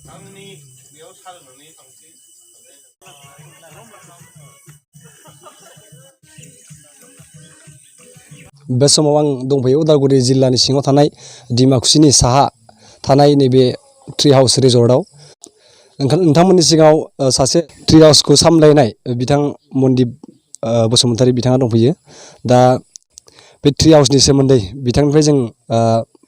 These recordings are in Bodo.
बे समाव आं दंफैयो उदालगुरि जिल्लानि सिङाव थानाय डिमाकुसिनि साहा थानाय नैबे ट्री हाउस रिजर्टआव नोंथांमोननि सिगाङाव सासे ट्री हाउसखौ सामलायनाय बिथां मनदिप बसुमतारी बिथाङा दंफैयो। दा बे ट्री हाउसनि सोमोन्दै बिथांनिफ्राय जों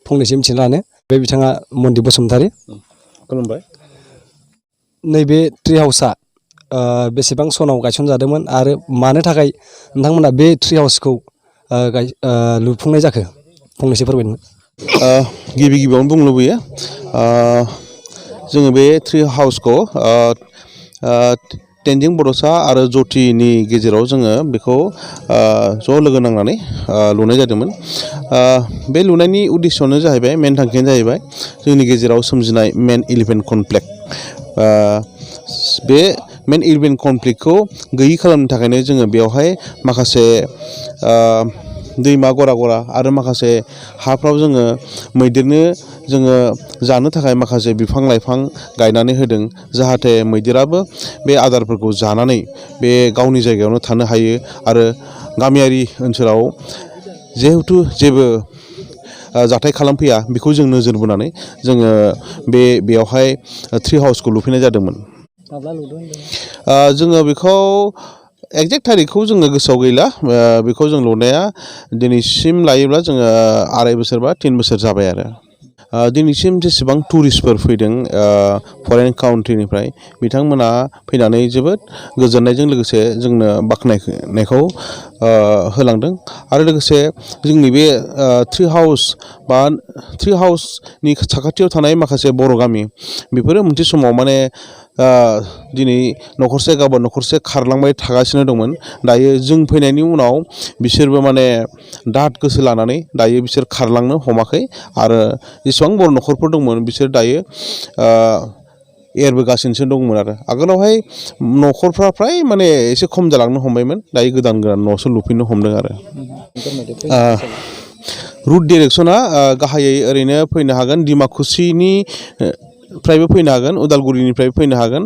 फंनैसो मिथिना लानो। बे बिथाङा मनदिप बसुमतारी। खुलुमबाय। नैबे ट्री हाउसआ बेसेबां सनाव गायसनजादोंमोन आरो मानो थाखाय नोंथांमोना बे ट्री हाउसखौ लुफुंनाय जाखो फंनैसो फोरमायनो। गिबि गिबियावनो बुंनो लुबैयो जोङो बे ट्री हाउसखौ तेनजिं बड'सा आरो ज्योतिनि गेजेराव जोङो बेखौ ज' लोगो नांनानै लुनाय जादोंमोन। बे लुनायनि उद्देশ্যआनो जाहैबाय मेन थांखियानो जाहैबाय जोंनि गेजेराव सोमजिनाय मेन इलेभेन्ट कनफ्लिक्ट। बे मेन इलेभेन्ट कनफ्लिक्टखौ गैयि खालामनो थाखायनो जोङो बेवहाय माखासे दैमा गरा गरा आरो माखासे हाफ्राव जोङो मैदेरनो जोङो जानो थाखाय माखासे बिफां लाइफां गायनानै होदों, जाहाथे मैदेराबो बे आदारफोरखौ जानानै बे गावनि जायगायावनो थानो हायो आरो गामियारि ओनसोलाव जिहेथु जेबो जाथाय खालामफैया बेखौ जों नोजोर बोनानै जोङो बेयावहाय ट्री हाउसखौ लुफैनाय जादोंमोन। जोङो बेखौ एक्जेक्ट थारिखखौ जोङो गोसोआव गैला। बेखौ जों लुनाया दिनैसिम लायोब्ला जोङो 2.5 बोसोर बा 3 बोसोर जाबाय आरो। दिनैसिम जेसेबां टुरिस्टफोर फैदों फरेन काउन्ट्रिनिफ्राय बिथांमोना फैनानै जोबोद गोजोननायजों लोगोसे जोंनो बाख्नायनायखौ होलांदों आरो लोगोसे जोंनि बे ट्री हाउसनि साखाथियाव थानाय माखासे बर' गामि बेफोरो मोनसे समाव माने दिनै न'खरसे गाबोन न'खरसे खारलांबाय थागासिनो दंमोन। दायो जों फैनायनि उनाव बिसोरबो माने दाद गोसो लानानै दायो बिसोर खारलांनो हमाखै आरो जेसेबां बर' न'खरफोर दंमोन बिसोर दायो एरबोगासिनोसो दंमोन आरो। आगोलावहाय न'खरफ्रा फ्राय माने एसे खम जालांनो हमबायमोन, दायो गोदान गोदान न'सो लुफैनो हमदों आरो। रुट डिरेक्सना गाहायै ओरैनो फैनो हागोन डिमाकुसिनिफ्रायबो फैनो हागोन, उदालगुरिनिफ्रायबो फैनो हागोन।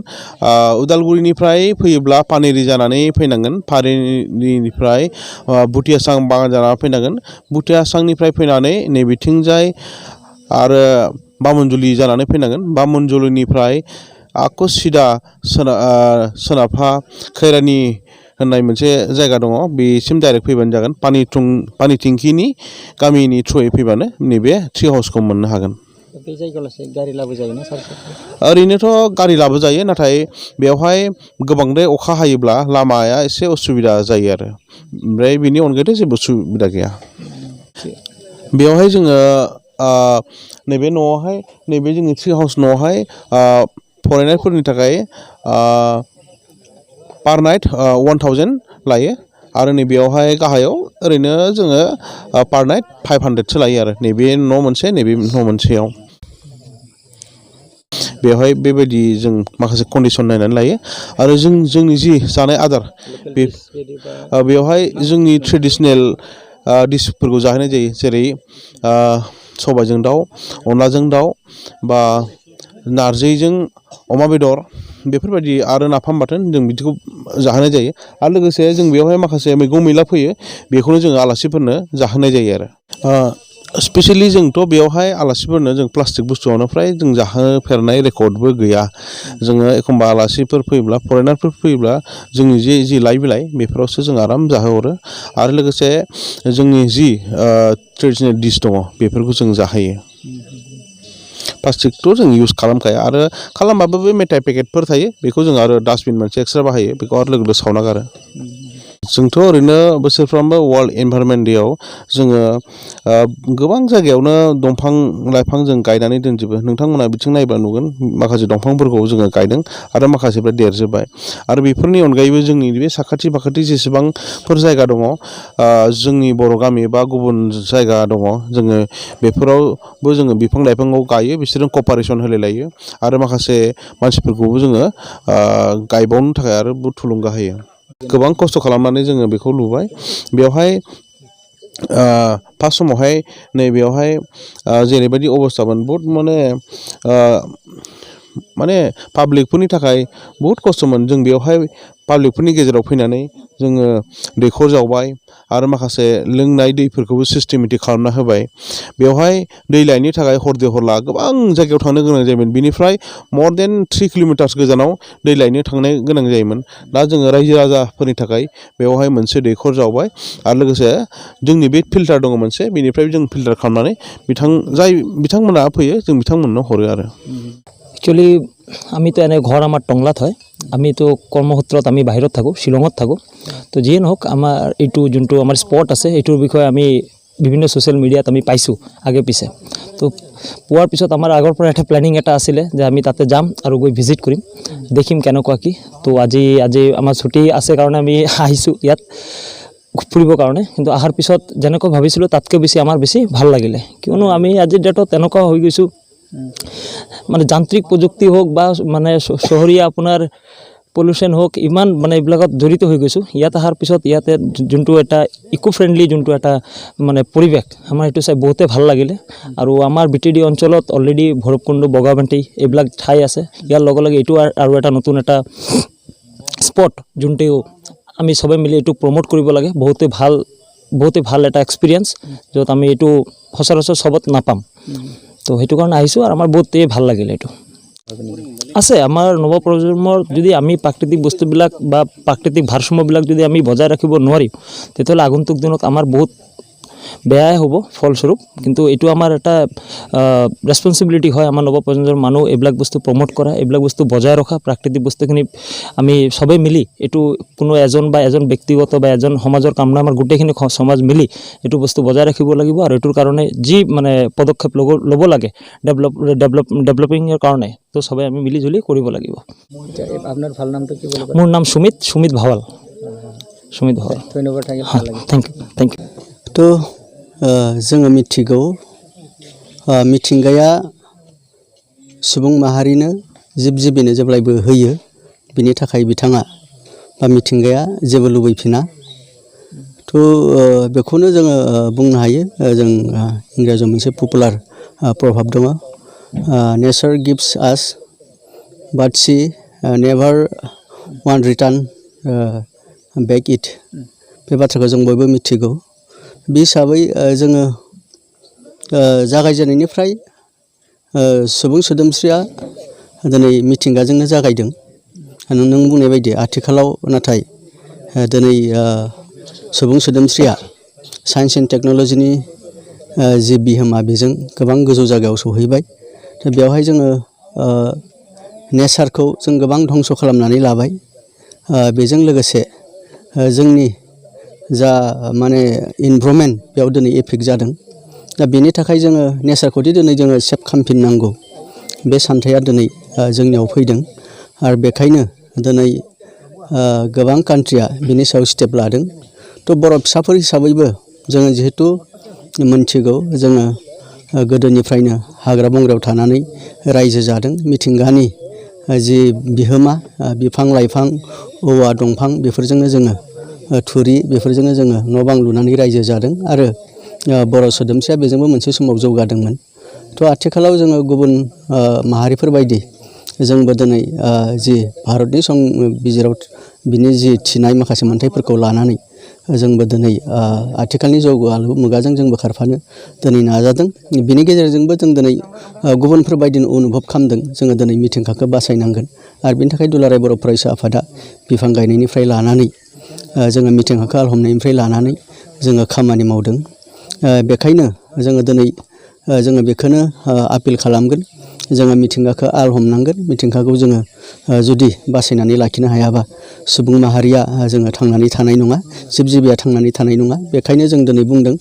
उदालगुरिनिफ्राय फैयोब्ला पानेरि जानानै फैनांगोन, पानेरिनिफ्राय भुटियासां बागान जानानै फैनांगोन, भुटियासांनिफ्राय फैनानै नैबिथिंजाय आरो बामोनजुलि जानानै फैनांगोन, बामोनजुलिनिफ्राय आकु सिदा सोनाबहा खैरानि होननाय मोनसे जायगा दङ, बेसिम डाइरेक्ट फैबानो जागोन। पानिथिंखिनि गामिनि थ्रुयै फैबानो नैबे ट्री हाउसखौ मोननो हागोन। बे जायगायावलासे गारि लाबोजायोना सार? ओरैनोथ' गारि लाबोजायो, नाथाय बेवहाय गोबांद्राय अखा हायोब्ला लामाया एसे उसुबिदा जायो आरो। ओमफ्राय बेनि अनगायैथ' जेबो उसुबिदा गैया। बेवहाय जोङो नैबे न'आवहाय नैबे जोंनि ट्री हाउस न'आवहाय फरायनायफोरनि थाखाय पार नाइट 1000 लायो आरो नैबेयावहाय गाहायाव ओरैनो जोङो पार नाइट 500सो लायो आरो। नैबे न' मोनसे नैबे न' मोनसेयाव बेवहाय बेबायदि जों माखासे कन्डिसन नायनानै लायो आरो जोंनि जि जानाय आदार बेवहाय जोंनि ट्रेडिसनेल डिसफोरखौ जाहोनाय जायो, जेरै सबायजों दाउ, अनलाजों दाउ बा नारजिजों अमा बेदर बेफोरबायदि आरो नाफाम बाथोन जों बिदिखौ जाहोनाय जायो। आरो लोगोसे जों बेवहाय माखासे मैगं मैला फैयो, बेखौनो जोङो आलासिफोरनो जाहोनाय जायो आरो। स्पेसियेलि जोंथ' बेवहाय आलासिफोरनो जों प्लास्टिक बुस्थुआवनो फ्राय जों जाहोफेरनाय रेकर्डबो गैया। जोङो एखमबा आलासिफोर फैयोब्ला फरेनारफोर फैयोब्ला जोंनि जि लाइ बिलाइ बेफोरावसो जों आराम जाहोहरो आरो लोगोसे जोंनि जि ट्रेडिसनेल डिस दङ बेफोरखौ जों जाहोयो। प्लास्टिकथ' जों इउज खालामखाया आरो खालामबाबो बे मेथाइ पेकेटफोर थायो, बेखौ जों आरो डास्टबिन मोनसे एक्सट्रा बाहायो, बेखौ आरो लोगो लोगो सावना गारो। जोंथ' ओरैनो बोसोरफ्रोमबो वार्ल्ड एनभाइरनमेन्ट डेआव जोङो गोबां जायगायावनो दंफां लाइफां जों गायनानै दोनजोबो। नोंथांमोना बिथिं नायब्ला नुगोन माखासे दंफांफोरखौ जोङो गायदों आरो माखासेफ्रा देरजोब्बाय। आरो बेफोरनि अनगायैबो जोंनि बे साखाथि फाखाथि जेसेबांफोर जायगा दङ, जोंनि बर' गामि बा गुबुन जायगा दङ, जोङो बेफोरावबो जोङो बिफां लाइफाङाव गायो, बिसोरजों कपारेसन होलाय लायो आरो माखासे मानसिफोरखौबो जोङो गायबावनो थाखाय आरो बहुद थुलुंगा होयो। गोबां खस्थ' खालामनानै जोङो बेखौ लुबाय। बेवहाय फार्स्ट समावहाय नैबेयावहाय जेरैबायदि अबस्थामोन, बहुद माने माने पाब्लिकफोरनि थाखाय बहुद खस्थ'मोन। जों बेवहाय पाब्लिकफोरनि गेजेराव फैनानै जोङो दैखर जावबाय आरो माखासे लोंनाय दैफोरखौबो सिस्टेमेटिक खालामना होबाय। बेवहाय दै लायनो थाखाय हरदे हरला गोबां जायगायाव थांनो गोनां जायोमोन। बिनिफ्राय मर देन 3 किल'मिटार्स गोजानाव दै लायनो थांनो गोनां जायोमोन। दा जोङो रायजो राजाफोरनि थाखाय बेवहाय मोनसे दैखर जावबाय आरो लोगोसे जोंनि बे फिल्टार दङ मोनसे, बेनिफ्राय जों फिल्टार खालामनानै बिथांमोना फैयो, जों बिथांमोननो हरो आरो। একচুৱেলি আমিতো এনে ঘৰ আমাৰ টংলাত হয়, আমিতো কৰ্মসূত্ৰত আমি বাহিৰত থাকোঁ, শ্বিলঙত থাকোঁ। তো যিয়ে নহওক আমাৰ এইটো যোনটো আমাৰ স্পট আছে এইটোৰ বিষয়ে আমি বিভিন্ন ছ'চিয়েল মিডিয়াত আমি পাইছোঁ আগে পিছে। তো পোৱাৰ পিছত আমাৰ আগৰ পৰা এটা প্লেনিং এটা আছিলে যে আমি তাতে যাম আৰু গৈ ভিজিট কৰিম, দেখিম কেনেকুৱা কি। তো আজি আমাৰ ছুটি আছে কাৰণে আমি আহিছোঁ ইয়াত ফুৰিবৰ কাৰণে। কিন্তু অহাৰ পিছত যেনেকৈ ভাবিছিলোঁ তাতকৈ বেছি আমাৰ বেছি ভাল লাগিলে, কিয়নো আমি আজিৰ ডেটত এনেকুৱা হৈ গৈছোঁ মানে যান্ত্ৰিক প্ৰযুক্তি হওক বা মানে চহৰীয়া আপোনাৰ পলিউশ্যন হওক, ইমান মানে এইবিলাকত জড়িত হৈ গৈছোঁ। ইয়াত অহাৰ পিছত ইয়াতে যোনটো এটা ইকো ফ্ৰেণ্ডলি যোনটো এটা মানে পৰিৱেশ আমাৰ এইটো চাই বহুতেই ভাল লাগিলে। আৰু আমাৰ BTD অঞ্চলত অলৰেডি ভৈৰৱকুণ্ড, বগামাটি এইবিলাক ঠাই আছে। ইয়াৰ লগে লগে এইটো আৰু এটা নতুন এটা স্পট যোনটো আমি সবে মিলি এইটো প্ৰমোট কৰিব লাগে। বহুতেই ভাল এটা এক্সপিৰিয়েঞ্চ, য'ত আমি এইটো সচৰাচৰ চবত নাপাম। তো সেইটো কাৰণে আহিছোঁ আৰু আমাৰ বহুতেই ভাল লাগিলে এইটো। আছে আমাৰ নৱপ্ৰজন্মৰ যদি আমি প্ৰাকৃতিক বস্তুবিলাক বা প্ৰাকৃতিক ভাৰসাম্যবিলাক যদি আমি বজাই ৰাখিব নোৱাৰিম, তেতিয়াহ'লে আগন্তুক দিনত আমাৰ বহুত বেয়াই হ'ব ফলস্বৰূপ। কিন্তু এইটো আমাৰ এটা ৰেছপনচিবিলিটি হয় আমাৰ নৱপ্ৰজন্মৰ মানুহ এইবিলাক বস্তু প্ৰমোট কৰা, এইবিলাক বস্তু বজাই ৰখা। প্ৰাকৃতিক বস্তুখিনি আমি সবেই মিলি এইটো কোনো এজন ব্যক্তিগত বা এজন সমাজৰ কাম নহয়, আমাৰ গোটেইখিনি সমাজ মিলি এইটো বস্তু বজাই ৰাখিব লাগিব। আৰু এইটোৰ কাৰণে যি মানে পদক্ষেপ ল'ব লাগে ডেভেলপিঙৰ কাৰণে, তো সবে আমি মিলি জুলি কৰিব লাগিব। আপনার ভাল নামটা কি বলবেন? মোৰ নাম সুমিত ভাৱাল। ধন্যবাদ থাকিল। Thank you. তো जोङो मिथिगौ मिथिंगाया सुबुं माहारिनो जिब जिबिनो जेब्लायबो होयो, बिनि थाखाय बिथाङा बा मिथिंगाया जेबो लुबैफिना। तो बेखौनो जोङो बुंनो हायो। जों इंराजियाव मोनसे पपुलार प्रभाब दङ, nature gives us but she never want return back it. बे बाथ्राखौ जों बयबो मिथिगौ। बे हिसाबै जोङो जागायजेननायनिफ्राय सुबुं सोदोमस्रिया दिनै मिथिंगाजोंनो जागायदों। नों बुंनाय बायदि आथिखालाव नाथाय दिनै सुबुं सोदोमस्रिया साइन्स एन्ड टेक्न'लजिनि जि बिहोमा बेजों गोबां गोजौ जायगायाव सौहैबाय। दा बेवहाय जोङो नेचारखौ जों गोबां धंस' खालामनानै लाबाय। बेजों लोगोसे जोंनि जा माने इनभारमेन्ट बेयाव दिनै एफेक्ट जादों। दा बेनि थाखाय जोङो नेचारखौदि दिनै जोङो सेभ खालामफिननांगौ, बे सानथाया दिनै जोंनियाव फैदों। आरो बेखायनो दिनै गोबां कान्ट्रिया बिनि सायाव स्टेप लादों। तो बर' फिसाफोर हिसाबैबो जोङो जिहेतु मोनथिगौ, जोङो गोदोनिफ्रायनो हाग्रा बंग्रायाव थानानै रायजो जादों। मिथिंगानि जि बिहोमा, बिफां लाइफां, औवा दंफां बेफोरजोंनो जोङो थुरि बेफोरजोंनो जोङो न' बां लुनानै रायजो जादों। आरो बर' सोदोमस्रिया बेजोंबो मोनसे समाव जौगादोंमोन। तो आथिखालाव जोङो गुबुन माहारिफोर बायदि जोंबो दिनै जि भारतनि संबिजिराव बिनि जि थिनाय माखासे मोन्थाइफोरखौ लानानै जोंबो दिनै आथिखालनि जौगालु मुगाजों जोंबो खारफानो दिनै नाजादों। बिनि गेजेरजोंबो जों दिनै गुबुनफोरबायदिनो अनुभब खालामदों, जोङो दिनै मिथिंगाखौ बासायनांगोन। आरो बिनि थाखाय दुलाराय बर' फरायसा आफादा बिफां गायनायनिफ्राय लानानै जोङो मिथिंगाखौ आल हमनायनिफ्राय लानानै जोङो खामानि मावदों। बेखायनो जोङो दिनै जोङो बेखौनो आपिल खालामगोन, जोङो मिथिंगाखौ आल हमनांगोन। मिथिंगाखौ जोङो जुदि बासायनानै लाखिनो हायाबा सुबुं माहारिया जोङो थांनानै थानाय नङा, जिब जिबिया थांनानै थानाय नङा। बेखायनो जों दिनै बुंदों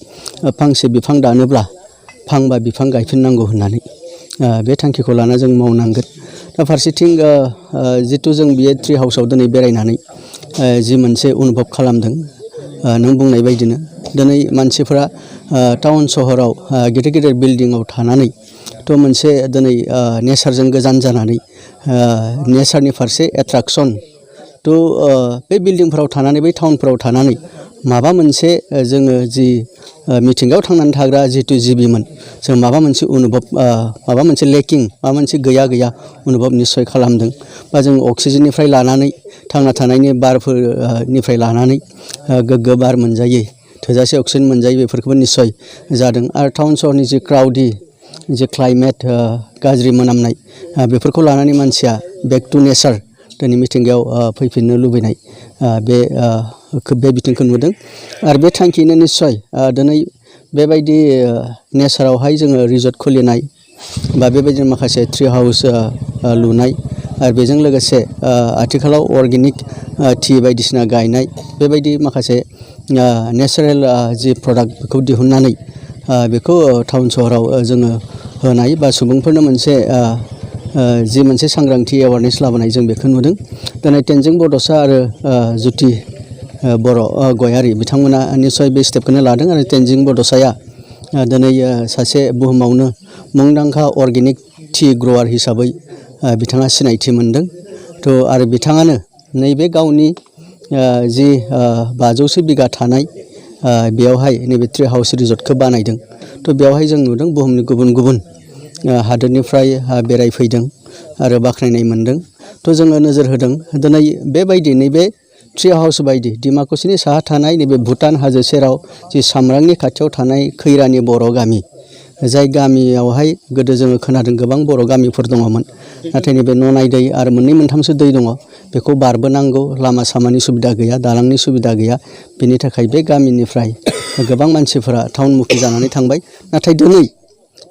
फांसे बिफां दानोब्ला फांबा बिफां गायफिननांगौ होननानै। बे थांखिखौ लाना जों मावनांगोन। दा फारसेथिं जितु जों बे ट्रि हाउसआव दिनै बेरायनानै जि मोनसे अनुभब खालामदों, नों बुंनाय बायदिनो दिनै मानसिफोरा टाउन सहराव गेदेर गेदेर बिल्डिंआव थानानै तो मोनसे दिनै नेचारजों गोजान जानानै नेचारनि फारसे एट्राकसन तो बे बिल्डिंफोराव थानानै बै टाउनफोराव थानानै माबा मोनसे जोङो जि मिथिंगायाव थांनानै थाग्रा जिहेतु जिबिमोन जों माबा मोनसे अनुभब माबा मोनसे लेकिं माबा मोनसे गैया अनुभब निस्सय खालामदों बा जों अक्सिजेननिफ्राय लानानै थांना थानायनि बारफोरनिफ्राय लानानै गोग्गो बार मोनजायै थोजासे अक्सिजेन मोनजायै बेफोरखौबो निस्सय जादों। आरो टाउन सहरनि जि क्राउडि जि क्लाइमेट गाज्रि मोनामनाय बेफोरखौ लानानै मानसिया बेक टु नेचार दिनै मिथिंगायाव फैफिननो लुबैनाय बे बिथिंखौ नुदों। आरो बे थांखियैनो निस्सय दिनै बेबायदि नेचारावहाय जोङो रिजर्ट खुलिनाय बा बेबायदिनो माखासे ट्रि हाउस लुनाय आरो बेजों लोगोसे आथिखालाव अर्गेनिक टि बायदिसिना गायनाय बेबायदि माखासे नेचारेल जि प्रडाक्ट बेखौ दिहुननानै बेखौ टाउन सहराव जोङो होनाय बा सुबुंफोरनो मोनसे जि मोनसे सांग्रांथि एवारनेस लाबोनाय जों बेखौ नुदों। दिनै टेनजिं बड'सा आरो ज्योति बर' गयारि बिथांमोना निस्सय बे स्टेपखौनो लादों आरो टेनजिं बड'साया दिनै सासे बुहुमावनो मुंदांखा अर्गेनिक टि ग्रवार हिसाबै बिथाङा सिनायथि मोनदों। थ' आरो बिथाङानो नैबे गावनि जि 500सो बिगा थानाय बेयावहाय नैबे ट्रि हाउस रिजर्टखौ बानायदों। थ' बेवहाय जों नुदों बुहुमनि गुबुन गुबुन हादोरनिफ्राय बेरायफैदों आरो बाख्नायनाय मोनदों। थ' जोङो नोजोर होदों दिनै बेबायदि नैबे ट्रि हाउस बायदि डिमाकुसिनि साहा थानाय नैबे भुटान हाजो सेराव जि सामरांनि खाथियाव थानाय खैरानि बर' गामि जाय गामियावहाय गोदो जोङो खोनादों गोबां बर' गामिफोर दङमोन नाथाय नैबे ननाय दै आरो मोननै मोनथामसो दै दङ बेखौ बारबोनांगौ लामा सामानि सुबिदा गैया दालांनि सुबिदा गैया बेनि थाखाय बे गामिनिफ्राय गोबां मानसिफोरा टाउनमुखि जानानै थांबाय। नाथाय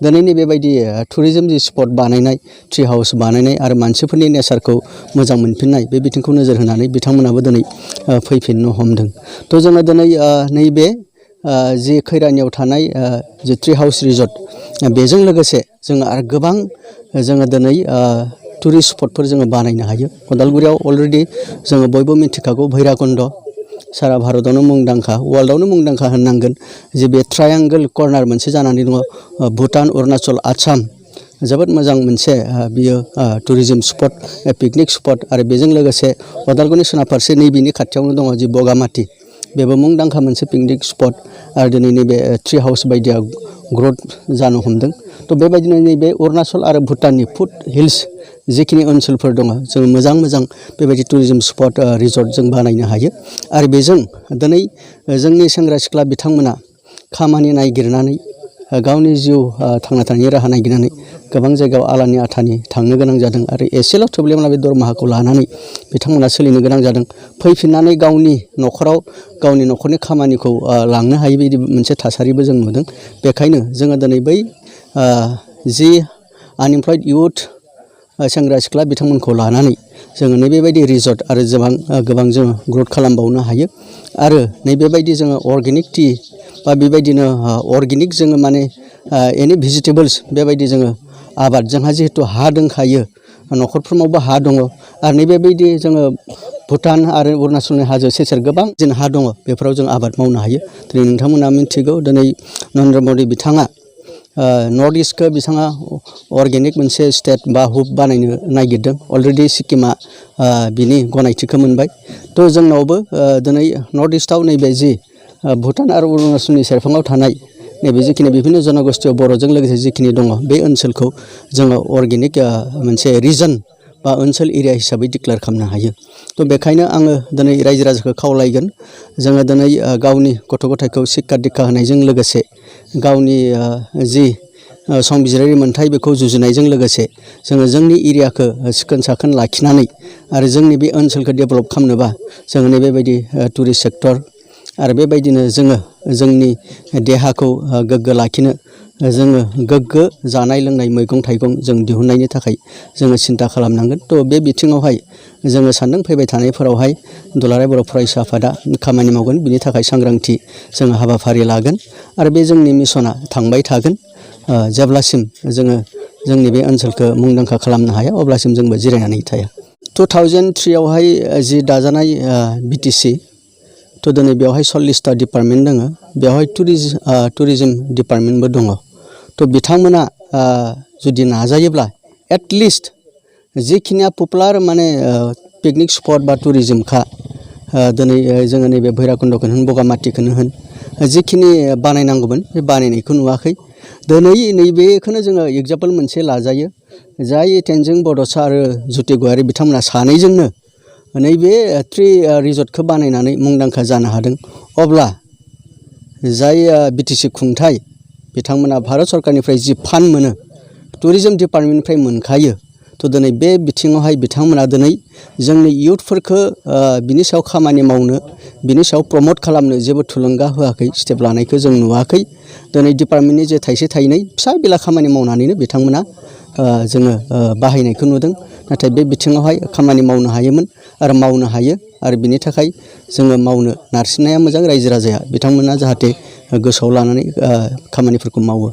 दिनैनि बेबायदि टुरिजम जि स्पट बानायनाय ट्रि हाउस बानायनाय आरो मानसिफोरनि नेचारखौ मोजां मोनफिननाय बे बिथिंखौ नोजोर होनानै बिथांमोनाबो दिनै फैफिननो हमदों। थ' जोङो दिनै नैबे जि खैरानियाव थानाय जि ट्रि हाउस रिजर्ट बेजों लोगोसे जोङो आरो गोबां जोङो दिनै टुरिस्ट स्पटफोर जोङो बानायनो हायो। उदालगुरियाव अलरेडि जोङो बयबो मिथिखागौ भैराकुन्द सारा भारतआवनो मुंदांखा वर्ल्डआवनो मुंदांखा होननांगोन जे बे ट्रायांगोल कर्नार मोनसे जानानै दङ भुटान अरुणाचल आसाम जोबोद मोजां मोनसे बियो टुरिजम स्पट पिकनिक स्पट आरो बेजों लोगोसे उदालगुरिनि सोनाब फारसे नैबेनि खाथियावनो दङ जि बगामाथि बेबो मुंदांखा मोनसे पिकनिक स्पट आरो दिनै नैबे ट्रि हाउस बायदिया ग्रथ जानो हमदों। थ' बेबायदिनो नैबे अरुणाचल आरो भुटाननि फुट हिल्स जिखिनि ओनसोलफोर दङ जोङो मोजां बेबायदि टुरिजम स्पट रिजर्ट जों बानायनो हायो। आरो बेजों दिनै जोंनि सेंग्रा सिख्ला बिथांमोना खामानि नागिरनानै गावनि जिउ थांना थानायनि राहा नागिरनानै गोबां जायगायाव आलानि आथानि थांनो गोनां जादों आरो एसेल' थोब्लेमला बे दरमाहाखौ लानानै बिथांमोना सोलिनो गोनां जादों। फैफिननानै गावनि न'खराव गावनि न'खरनि खामानिखौ लांनो हायै बायदि मोनसे थासारिबो जों नुदों। बेखायनो जोङो दिनै बै जि आनइमप्लयड इयुथ सेंग्रा सिख्ला बिथांमोनखौ लानानै जोङो नैबेबायदि रिजर्ट आरो गोबां जोङो ग्रथ खालामबावनो हायो। आरो नैबेबायदि जोङो अर्गेनिक टि बा बेबायदिनो अर्गेनिक जोङो माने एनि भेजिटेबोल्स बेबायदि जोङो आबाद जोंहा जिहेतु हा दंखायो न'खरफ्रोमावबो हा दङ आरो नैबेबायदि जोङो भुटान आरो अरुणाचलनि हाजो सेर गोबां जों हा दङ बेफोराव जों आबाद मावनो हायो। दिनै नोंथांमोना मिथिगौ दिनै नरेन्द्र मदि बिथाङा नर्थ इस्टखौ बिथाङा अर्गेनिक मोनसे स्टेट बा हुब बानायनो नागिरदों। अलरेडि सिक्किमा बिनि गनायथिखौ मोनबाय। थ' जोंनावबो दिनै नर्थ इस्टआव नैबे जि भुटान आरो अरुणाचलनि सेरफाङाव थानाय नैबे जिखिनि बिभिन्न जनगोष्ठीयाव बर'जों लोगोसे जिखिनि दङ बे ओनसोलखौ जोङो अर्गेनिक मोनसे रिजन बा ओनसोल एरिया हिसाबै डिक्लेयार खालामनो हायो। थ' बेखायनो आङो दिनै रायजो राजाखौ खावलायगोन जोङो दिनै गावनि गथ' गथायखौ सिक्खा दिक्खा होनायजों लोगोसे गावनि जि संबिजिरारि मोन्थाय बेखौ जुजिनायजों लोगोसे जोङो जोंनि एरियाखौ सिखोन साखोन लाखिनानै आरो जोंनि बे ओनसोलखौ डेभेलप खालामनोबा जोङो नैबेबायदि टुरिस्ट सेक्टर आरो बेबायदिनो जोङो जोंनि देहाखौ गोग्गो लाखिनो जोङो गोग्गो जानाय लोंनाय मैगं थाइगं जों दिहुननायनि थाखाय जोङो सिन्था खालामनांगोन। थ' बे बिथिङावहाय जोङो सानदों फैबाय थानायफोरावहाय दुलाराय बर' फरायसा आफादा खामानि मावगोन बिनि थाखाय सांग्रांथि जोङो हाबाफारि लागोन आरो बे जोंनि मिसना थांबाय थागोन जेब्लासिम जोङो जोंनि बे ओनसोलखौ मुंदांखा खालामनो हाया अब्लासिम जोंबो जिरायनानै थाया। 2003आवहाय जि दाजानाय बिटिसि थ' दिनै बेवहाय 40टा डिपार्टमेन्ट दङ बेवहाय टुरिजम डिपार्टमेन्टबो दङ। थ' बिथांमोना जुदि नाजायोब्ला एटलिस्ट जिखिनिया पपुलार माने पिकनिक स्पट बा टुरिजमखा दिनै जोङो नैबे भैराकुन्दखौनो होन बगामाथिखौनो होन जिखिनि बानायनांगौमोन बे बानायनायखौ नुवाखै। दिनै नैबेखौनो जोङो एगजाम्पोल मोनसे लाजायो। जाय टेनजिं बड'सा आरो ज्योति गयारि बिथांमोना सानैजोंनो नैबे ट्रि रिजर्टखौ बानायनानै मुंदांखा जानो हादों। अब्ला जाय बिटिसि खुंथाय बिथांमोना भारत सरकारनिफ्राय जि फान्ड मोनो टुरिजम डिपार्टमेन्टनिफ्राय मोनखायो। थ' दिनै बे बिथिङावहाय बिथांमोना दिनै जोंनि इयुथफोरखौ बिनि सायाव खामानि मावनो बिनि सायाव प्रमट खालामनो जेबो थुलुंगा होआखै, स्टेप लानायखौ जों नुवाखै। दिनै डिपार्टमेन्टनि जे थाइसे थाइनै फिसा बिला खामानि मावनानैनो बिथांमोना जोङो बाहायनायखौ नुदों। नाथाय बे बिथिङावहाय खामानि मावनो हायोमोन आरो मावनो हायो आरो बिनि थाखाय जोङो मावनो नारसिननाया मोजां। रायजो राजाया बिथांमोना जाहाथे गोसोआव लानानै खामानिफोरखौ मावो।